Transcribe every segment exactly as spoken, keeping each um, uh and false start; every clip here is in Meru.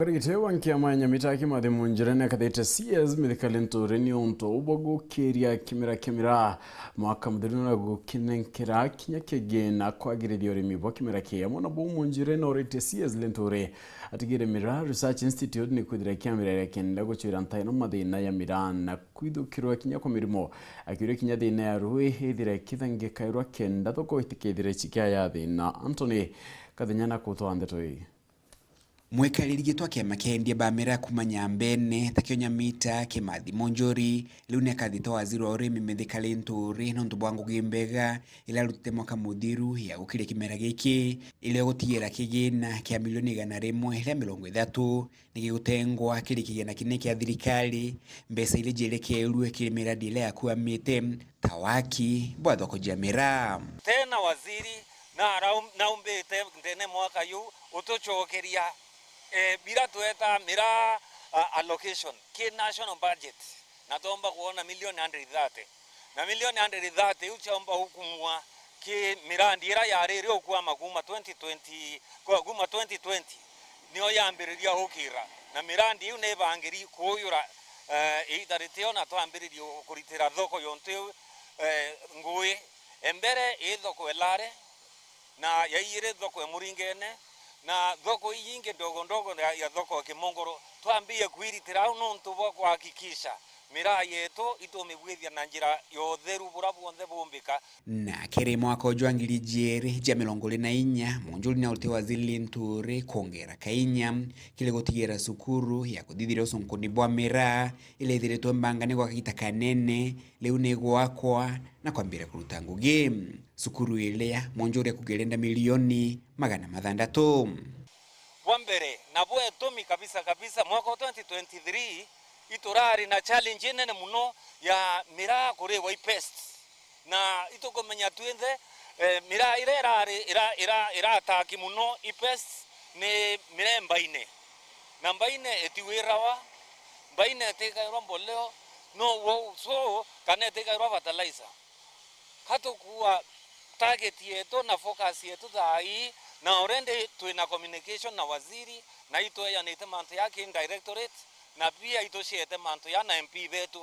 Karigite wa nkiama ya Nyamita Kimathi Munjirene akathite C S Mithika Linturi ni untu bwa gukiria kimera kia miraa mwaka muthiru na gukinenkera kinya kigina kwagirithia urimi bwa kimera kii. Amwe na buu, Munjirene orite C S Linturi atigire Miraa Research Institute ni kwithira kiambiria kenda gucwira nta ino mathina ya miraa na kwithukirwa kinya kwa mirimo, akiuria kinya thina ya rui ithire ikithangikairwa kenda thoko itikethire cikiaya thina. Anthony Kathenya na kutwaa ndeto ii. Mwikariri gitwa kiama kia endia ba miraa kuma Nyambene, takio Nyamita Kimathi Munjuri, riu ni akathita waziri wa urimi Mithika Linturi nontu bwa ngugi mbega ila arutite mwaka muthiru ya gukiria kimera giki, ila igutigira kigina kia milioni igana rimwe ria mirongo ithatu ni gigutengwa kiri kigina kinene kia thirikari, mbeca iria cierekeerue kiri miradi iria yakuamite, ta waki bwa thoko cia miraa. Tena waziri na araum-, naumbite ndene mwaka yu utucokeria, eh, bira tweta miraa, ah, allocation ki national budget, na twomba kwona milioni hundred thirty. Na milioni hundred thirty iu ciomba gukumua ki mirandi ira yariri ukwama kuma twenty twenty, kwa, kuma twenty twenty, nio yambiriria gukira. Na mirandi iu ni ibangiri kuuyura, eh, iita ritio na twambiririe kuritira thoko yontu iu, eh, ngui. Embere i thoko Elare, na ya iiri thoko e Muringene, na thoko ii ingi ndogo ndogo ya, ya thoko e Kimongoro. Twambirie kwiritira au nontu bwa kuhakikisha miraa yetu itumibwithia na njira ya utheru buria bwonthe bumbika. Na kiri mwaka uju wa ngiri ijiiri ja mirongo iiri na inya, Munjuri ni aruti waziri Linturi kwongera kainya kiri gutigira cukuru ya kuthithiria ucunkuni bwa miraa ila ithiritwe mbangane gwa kagita kanene, riu ni gwakwa na kwambiria kuruta ngugi. Cukuru iria Munjuri akuuga irenda milioni magana mathantatu. Bwa mbere, na bwetumi kabisa kabisa, mwaka wa twenty twenty-three iturari na challenge inene muno ya miraa kuriwa i pest. Na itukumenya twinthe, eh, miraa iria irari, ira, ira, irataki muno i pest ni miraa e mbaine. Na mbaine itiwirawa, mbaine itikairwa mboleo, no wo, so, kana itikairwa fertilizer. Ka tukua target yetu na focus yetu thaa ii, na already twina communication na waziri, na itweyanite mantu ya ki directorate, na pia ituciete mantu ya na M P betu.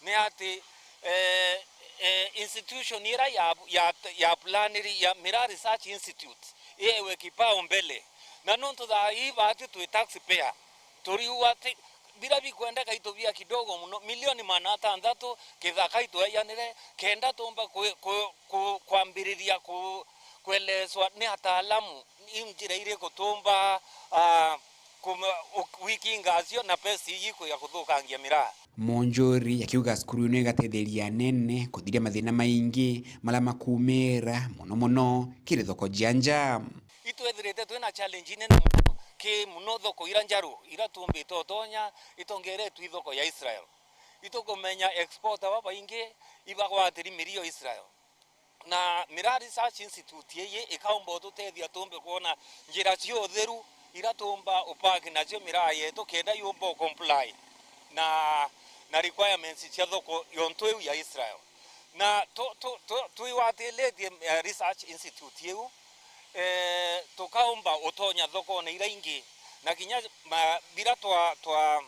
Ni ati, eh, eh, institution ira ya, ya, ya planiri ya Miraa Research Institute, iewe kipao mbele. Na nontu thaa ii baatwi twi taxpayer, turiuga ati bira bikwendeka itubia kidogo muno, milioni magana atantatu kithaka itweyanire, kenda tumba kwi-, ku-, ku-, kwambiriria ku-, kuelezwa ni ataalamu i njira iriku tumba, ah, kuma-, u-, wikinga acio na pest iji ikwija kuthukangia miraa. Munjuri akiuga cukuru ino igatetheria anene kuthiria mathina maingi mara makumira, muno muno kiri thoko jia nja. Itwethirite twina challenge inene muno, ki muno thoko ira njaru, ira tuumbite utonya, itongeretwe i thoko ya Israel. Itukumenya exporter babaingi ibagwatiri mirio Israel. Na Miraa Research Institute ii ikaumba ututethia tuumbe kwona njira cia utheru ira tuumba upack nacio miraa yetu kenda yumba ucomply na, na requirements cia thoko yontu iu ya Israel. Na tu-, tu-, tu-, twigwatiritie, eh, Research Institute iu, eh, tukaumba utonya thokone ira ingi, na kinya ma-, bira twa-, twa-,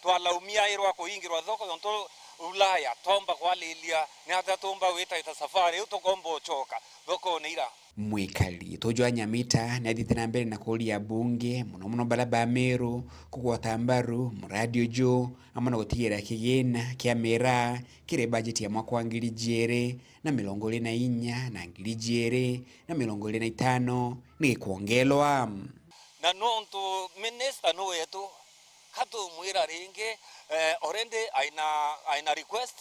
twalaumiairwa kuingirwa thoko yontu Ulaya, twaumba kwalilia ni atia tuumba gwita ita safari iu tukomba ucoka thokone ira. Mwikari tuju wa Nyamita ni athiite na mbere na kuuria abunge, muno muno bara ba Meru, kugwata mbaru muradi uju, amwe na gutigira kigina kia miraa kiri bajeti ya mwaka wa ngiri ijiiri na mirongo iiri na inya na ngiri ijiiri na mirongo iiri na itano ni gikwongelwa. Na nontu minister ni wetu, ka tumwira ringi, eh, already aina, aina request,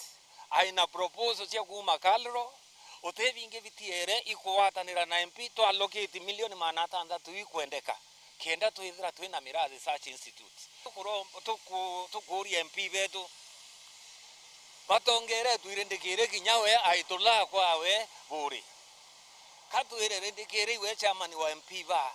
aina proposal cia kuuma KALRO, uti bingi bitiere ikugwatanira na M P, twa allocate milioni magana atantatu ikwendeka, kenda twithira twina Miraa Research Institute. Tukuro-, tuku-, tukuuria M P betu, batongeretwe irindikiri kinya we aitulaa kwawe buri. Ka twire rindikiri iwe chairman wa M P ba,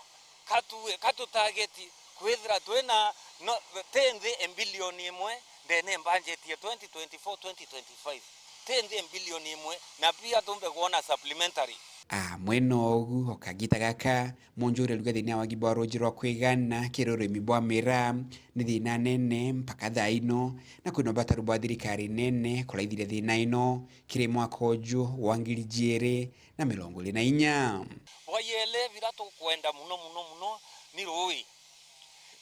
ka tu-, ka tu target kwithira twina no, ti nthi e bilioni imwe ndene budget ya twenty twenty-four, twenty twenty-five. Ti nthi e bilioni imwe, na pia tumbe kwona supplementary. Amwe na ugu, o kagita gaka, mwonjori arauga thina ya wagi bwa ruuji rwa kwigana kiri urimi bwa miraa ni thina nene mpaka thaa ino, na kwina ubataru bwa thirikari nene kuraithiria thina ino kiri mwaka uju wa ngiri jiiri na mirongo iri na inya. Bwa yele bira tukwenda muno muno muno ni ruui.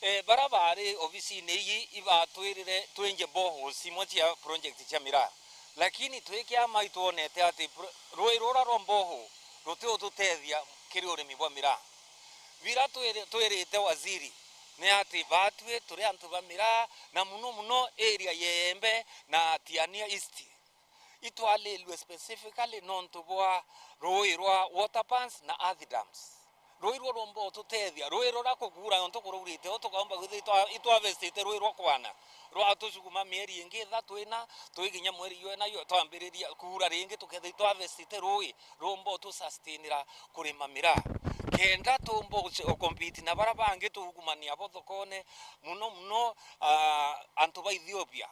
Eh, bara bari obisine iji ibatwirire twinje boreholes imwe cia project cia miraa, lakini twi kiama itwonete ati pro-, ruui rura rwa borehole ruti ututethia kiri urimi bwa miraa. Bira twiri-, twirite waziri ni ati batwi turi antu ba miraa, na muno muno area ya Iembe na Tigania East. Itwalilue specifically nontu bwa ruui rwa water pans na earth dams. Ruui rwo rumba ututethia, ruui ruria kukuura nontu kuraurite, u tukaumba kwithira itwa-, itwavestite ruui rwa kwana, rwa tucuguma mieri ingi ithatu ina, twiginya mweri jwa ina jwa twambiriria kuura ringi, tukethira itwavestite ruui rumba utusustainira kurima miraa, kenda tumba uce-, ucompete na bara bangi tuugumania bo thokone, muno muno, ah, antu ba Ethiopia.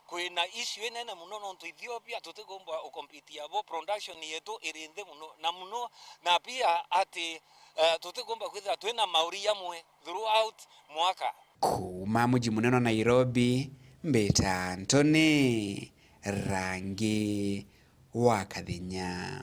Kwina issue inene muno nontu Ethiopia tutikumba ucompete abo, production yetu iri nthi muno na muno, na pia ati, eh, tutikumba kwithira twina mauri jamwe throughout mwaka. Kuuma muji munene wa Nairobi, mbita Anthony Rangi wa Kathenya.